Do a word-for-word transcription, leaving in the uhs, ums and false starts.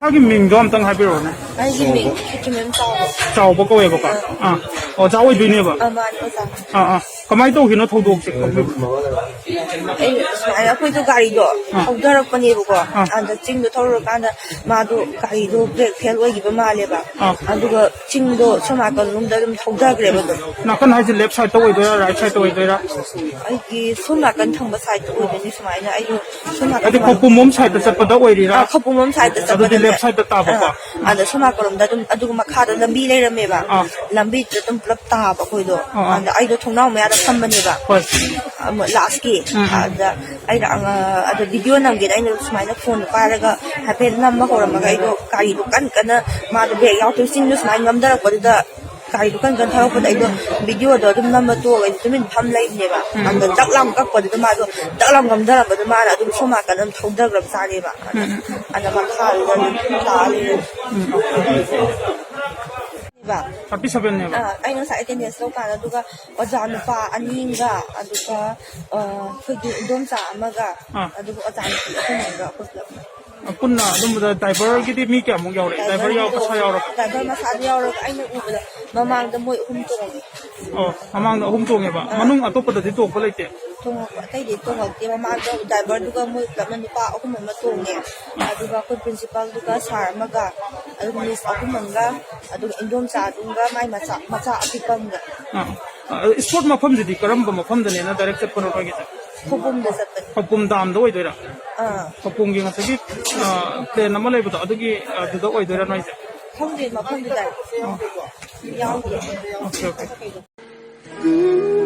ꯅꯪꯒꯤ ꯃꯤꯡꯗꯣ ꯑꯝꯇꯪ ꯍꯥꯏꯕꯤꯔꯛꯑꯣꯅꯦ꯫ ꯑꯩꯒꯤ ꯃꯤꯡ ꯈꯦꯇ꯭ꯔꯤꯃꯌꯨꯝ ꯆꯥꯎꯕ꯫ ꯆꯥꯎꯕ ꯀꯧꯋꯦꯕꯀꯣ꯫ ꯑꯥ, ꯑꯣꯖꯥ ꯑꯣꯏꯗꯣꯏꯅꯦꯕ꯫ ꯑꯥ, ꯃꯥꯅꯤ, ꯑꯣꯖꯥ꯫ ꯑꯥ, ꯑꯥ꯫ ꯀꯃꯥꯏꯅ ꯇꯧꯈꯤꯅꯣ ꯊꯧꯗꯣꯛꯁꯦ? ꯑꯩ ꯁꯨꯃꯥꯏꯅ, ꯑꯩꯈꯣꯏꯗꯣ ꯒꯥꯔꯤꯗꯣ ꯑꯥ꯫ ꯊꯧꯗꯔꯛꯄꯅꯦꯕꯀꯣ꯫ ꯑꯥ꯫ ꯑꯗ ꯆꯤꯡꯗꯣ ꯊꯧꯔꯀꯥꯟꯗ ꯃꯥꯗꯣ ꯒꯥꯔꯤꯗꯣ ꯕ꯭ꯔꯦꯛ ꯐꯦꯜ ꯑꯣꯏꯈꯤꯕ ꯃꯥꯜꯂꯦꯕ꯫ ꯑꯥ꯫ ꯑꯗꯨꯒ ꯆꯤꯡꯗꯣ ꯁꯣꯝ ꯅꯥꯀꯜꯂꯣꯝꯗ ꯑꯗꯨꯝ ꯊꯧꯗꯈ꯭ꯔꯦꯕ ꯑꯗꯨꯝ꯫ ꯅꯥꯀꯟ ꯍꯥꯏꯁꯦ ꯂꯦꯐ ꯁꯥꯏꯗꯇ ꯑꯣꯏꯗꯣꯏꯔꯥ, ꯔꯥꯏꯠ ꯁꯥꯏꯗꯇ ꯑꯣꯏꯗꯣꯏꯔꯥ? ꯑꯩꯒꯤ ꯁꯣꯝ ꯅꯥꯀꯟ ꯊꯪꯕ ꯁꯥꯏꯗꯇ ꯑꯣꯏꯗꯣꯏꯅꯦ ꯁꯨꯃꯥꯏꯅ꯫ ꯑꯩꯗꯣ ꯁꯣꯝ ꯅꯥꯀꯟ ꯍꯥꯏꯗꯤ ꯊꯪꯕ ꯈꯧꯄꯨꯝꯂꯣꯝ ꯁꯥꯏꯗꯇ ꯆꯠꯄꯗ ꯑꯣꯏꯔꯤꯔꯥ? ꯑꯥ, ꯈꯧꯄꯨꯝꯂꯣꯝ ꯁꯥꯏꯗꯇ ꯑꯗꯨꯗꯤ ꯆꯠꯄꯗꯅꯦ꯫ ꯂꯦꯐ ꯁꯥꯏꯗꯇ ꯇꯥꯕꯀꯣ? ꯑꯥ, ꯑꯗ ꯁꯣꯝ ꯅꯥꯀꯜꯂꯣꯝꯗ ꯑꯗꯨꯝ, ꯑꯗꯨꯒ ꯃꯈꯥꯗ ꯂꯝꯕꯤ ꯂꯩꯔꯝꯃꯦꯕ꯫ ꯑꯥ꯫ ꯂꯝꯕꯤꯗꯨꯗ ꯑꯗꯨꯝ ꯄꯨꯂꯞ ꯇꯥꯕ ꯑꯩꯈꯣꯏꯗꯣ꯫ ꯑꯥ, ꯑꯥ꯫ ꯑꯗ ꯑꯩꯗꯣ ꯊꯣꯡꯅꯥꯎ ꯃꯌꯥꯗ ꯐꯝꯕꯅꯦꯕ꯫ ꯍꯣꯏ꯫ ꯑꯃ ꯂꯥꯁꯀꯤ꯫ ꯎꯝ, ꯎꯝ꯫ ꯑꯗ ꯑꯩꯅ ꯑꯉ-, ꯑꯗ ꯚꯤꯗꯤꯑꯣ ꯅꯝꯒꯦꯅ ꯑꯩꯅ ꯁꯨꯃꯥꯏꯅ ꯐꯣꯟꯗꯣ ꯄꯥꯏꯔꯒ ꯍꯥꯏꯐꯦꯠ ꯅꯝꯕ ꯍꯧꯔꯝꯃꯒ ꯑꯩꯗꯣ ꯒꯥꯔꯤꯗꯣ ꯀꯟ ꯀꯟꯅ ꯃꯥꯗꯣ ꯕ꯭ꯔꯦꯛ ꯌꯥꯎꯗ꯭ꯔꯦ ꯆꯤꯡꯗꯣ ꯁꯨꯃꯥꯏꯅ ꯅꯝꯊꯔꯛꯄꯗꯨꯗ ꯒꯥꯔꯤꯗꯣ ꯀꯟ ꯀꯟ ꯊꯧꯔꯛꯄꯗ ꯑꯩꯗꯣ ꯚꯤꯗꯤꯑꯣꯗꯣ ꯑꯗꯨꯝ ꯅꯝꯕ ꯇꯣꯛꯑꯒ ꯑꯩꯗꯣ ꯇꯨꯃꯤꯟ ꯐꯝ ꯂꯩꯕꯅꯦꯕ꯫ ꯎꯝ꯫ ꯑꯗ ꯗꯛ ꯂꯥꯎ ꯀꯛꯄꯗꯨꯗ ꯃꯥꯗꯣ ꯗꯛ ꯂꯥꯎ ꯅꯝꯊꯔꯛꯄꯗ ꯃꯥꯅ ꯑꯗꯨꯝ ꯁꯣꯝ ꯅꯥꯀꯟꯗ ꯑꯗꯨꯝ ꯊꯧꯗꯈ꯭ꯔꯕ ꯖꯥꯠꯅꯦꯕ꯫ ꯑꯗ, ꯎꯝ, ꯎꯝ꯫ ꯑꯗ ꯃꯈꯥꯗꯨꯗ ꯑꯗꯨꯝ ꯇꯥ ꯂꯩꯔꯦ꯫ ꯎꯝ꯫ ꯕ꯫ ꯊꯥꯔꯇꯤ ꯁꯚꯦꯟꯅꯦꯕ? ꯑꯥ, ꯑꯩꯅ ꯉꯁꯥꯏ ꯑꯦꯇꯦꯟꯗꯦꯟꯁ ꯂꯧꯀꯥꯟꯗ, ꯑꯗꯨꯒ ꯑꯣꯖꯥ ꯅꯨꯄꯥ ꯑꯅꯤ ꯑꯃꯒ, ꯑꯗꯨꯒ, ꯑꯥ, ꯑꯩꯈꯣꯏꯒꯤ ꯏꯗꯣꯝꯆꯥ ꯑꯃꯒ, ꯑꯥ꯫ ꯑꯗꯨꯒ ꯑꯣꯖꯥ ꯅꯨꯄꯤ ꯑꯍꯨꯝ ꯑꯃꯒ ꯑꯩꯈꯣꯏ ꯄꯨꯂꯞ꯫ ꯄꯨꯟꯅ ꯑꯗꯨꯝꯕꯗ ꯗ꯭ꯔꯥꯏꯚꯔꯒꯤꯗꯤ ꯃꯤ ꯀꯌꯥꯃꯨꯛ ꯌꯥꯎꯔꯦ? ꯗ꯭ꯔꯥꯏꯚꯔ ꯃꯁꯥꯗꯤ ꯌꯥꯎꯔꯕ? ꯗ꯭ꯔꯥꯏꯚꯔ ꯃꯁꯥꯗꯤ ꯌꯥꯎꯔꯒ ꯑꯩꯅ ꯎꯕꯗ ꯃꯃꯥꯡꯗ ꯃꯣꯏ ꯑꯍꯨꯝ ꯇꯣꯡꯉꯦ꯫ ꯑꯣ, ꯃꯃꯥꯡꯗ ꯑꯍꯨꯝ ꯇꯣꯡꯉꯦꯕ? ꯑꯥ꯫ ꯃꯅꯨꯡ ꯑꯇꯣꯞꯄꯗꯗꯤ ꯇꯣꯡꯕ ꯂꯩꯇꯦ? ꯇꯣꯡꯉꯛꯄ ꯑꯇꯩꯗꯤ ꯇꯣꯡꯉꯛꯇꯦ꯫ ꯃꯃꯥꯡꯗ ꯗ꯭ꯔꯥꯏꯚꯔꯗꯨꯒ ꯃꯣꯏ ꯄꯨꯂꯞꯅ ꯅꯨꯄꯥ ꯑꯍꯨꯝ ꯑꯃ ꯇꯣꯡꯉꯦ꯫ ꯑꯗꯨꯒ ꯑꯩꯈꯣꯏ ꯄ꯭ꯔꯤꯟꯁꯤꯄꯥꯜꯗꯨꯒ ꯁꯥꯔ ꯑꯃꯒ, ꯑꯗꯨꯒ ꯃꯤꯁ ꯑꯍꯨꯝ ꯑꯃꯒ, ꯑꯗꯨꯒ ꯏꯟꯗꯣꯝꯆꯥ ꯑꯗꯨꯝꯒ ꯃꯥꯏ ꯃꯆꯥ, ꯃꯆꯥ ꯑꯄꯤꯛꯄ ꯑꯃꯒ꯫ ꯑꯥ꯫ ꯑ, ꯏꯁꯄꯣꯔꯠ ꯃꯐꯝꯁꯤꯗꯤ ꯀꯔꯝꯕ ꯃꯐꯝꯗꯅꯦꯅ ꯗꯥꯏꯔꯦꯛ ꯆꯠꯄꯅꯣ ꯅꯣꯏꯒꯤꯁꯦ? ꯈꯧꯄꯨꯝꯗ ꯆꯠꯄꯅꯦ꯫ ꯈꯧꯄꯨꯝ ꯗꯥꯝꯗ ꯑꯣꯏꯗꯣꯏꯔꯥ? ꯑꯥ꯫ ꯈꯧꯄꯨꯝꯒꯤ ꯉꯁꯥꯏꯒꯤ, ꯑ, ꯄ꯭ꯂꯦꯟ ꯑꯃ ꯂꯩꯕꯗꯣ, ꯑꯗꯨꯒꯤ, ꯑꯗꯨꯗ ꯑꯣꯏꯗꯣꯏꯔꯥ ꯅꯣꯏꯁꯦ? ꯈꯪꯗꯦ, ꯃꯐꯝꯗꯤ ꯗꯥꯏꯔꯦꯛ ꯌꯥꯎꯗꯦ꯫ Okay, okay.